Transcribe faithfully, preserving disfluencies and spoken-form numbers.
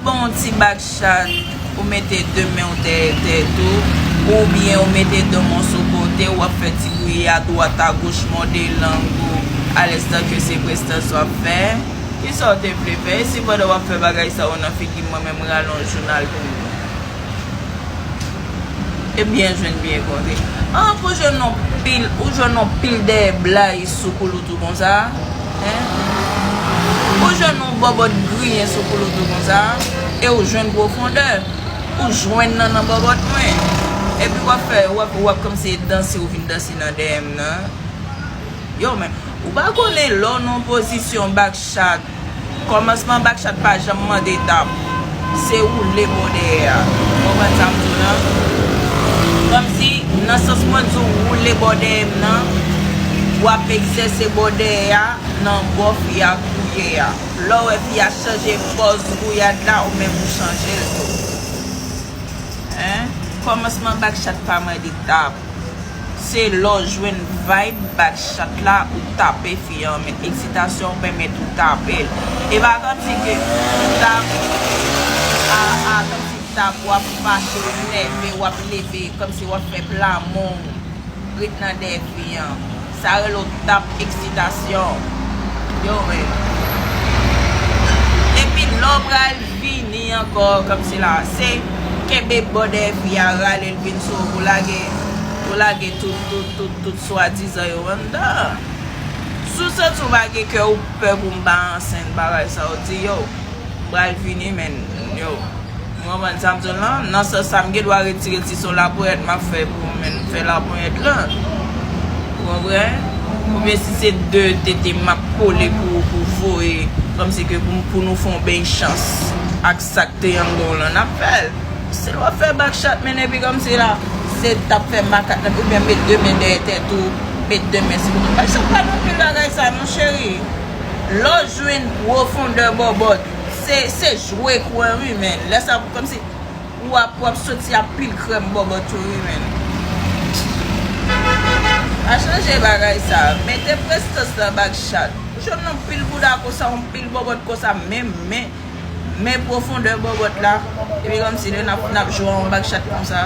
Bon, ti bak chat, ou mete de men w dèyè tèt ou, oubyen ou mete do w sou kote, w ap fè ti bri adwat agoch, mòde lang ou, alèstan ke se prestans w ap fè. Kisa w te vle fè? E si pandan w ap fè bagay sa yo nan figi m, mwen menm rale yon jounal pou mwen? Ebyen, jwenn byen konte. An, pou jwenn yon pil, ou jwenn yon pil dèyè blay sou koulout ou konsa, en? Ou jwenn yon bòbòt griyen sou koulout ou konsa, e ou jwenn pwofondè. Ou jwenn nan, nan bòbòt mwen. Epi w ap fè, w ap, w ap kòmsi danse, ou vin danse nan dèyè m nan. Yo, men, ou pa konnen lè w nan pozisyon bak chat, kòmansman bak chat pa janm mande tap. Se woule bò dèyè a. Ou konprann sa m di w lan? Kòmsi, nan sans mwen di w woule bò dèyè m nan, w ap egzèse bò dèyè a nan bò fi a gouye a. Lè w wè fi a chanje pòz gouyad la, ou menm ou chanje l tou. En? Kòmansman bak chat pa mande tap. Se lè w jwenn vibe bak chat la, ou tape fi an, men eksitasyon pèmèt ou tape l. E pa kòmsi ke tap, a, a, kòmsi tap, w ap fache, w nève, w ap leve, kòmsi w ap fè plamon, ret nan dèyè fi an. Sa rele w tap eksitasyon. Yo, men. Epi lè w pral vini ankò, kòmsi la, se kenbe bò dèyè fi a, rale l vin sou ou, pou lage, pou lage tout, tout, tout, tout swadizan yo anndan. Si w santi w pa gen kè, ou pè pou m pa ansent, bagay sa yo, di yo, m pral vini, men, yo. Ou konprann sa m di w lan? Nan sans sa, m gen dwa retire ti son laponyèt m ap fè pou ou, men m fè laponyèt lan. Ou konprann? Oubyen si se de tete m ap kole pou, pou voye, kòmsi ke pou, pou nou fè yon beny chans ak sa k te anndan w lan, n ap fè l. Si w ap fè bak chat, men epi kòmsi la, se t ap fè makak nan, oubyen met de men dèyè tèt ou, met de men sou kote. Bak chat pa nan pil bagay sa, non, cheri. Lè w jwenn pwofondè bòbòt, se, se jwe kwen wi, men. Lè sa, kòmsi, w ap, w ap soti ap pil krèm bòbòt ou wi, men. Pa chanje bagay sa. Mete prestans nan bak chat. Ou jwenn yon pil bouda konsa, yon pil bòbòt konsa, men, men, men pwofondè bòbòt la. Epi kòmsi lè n ap, n ap jwe yon bak chat konsa.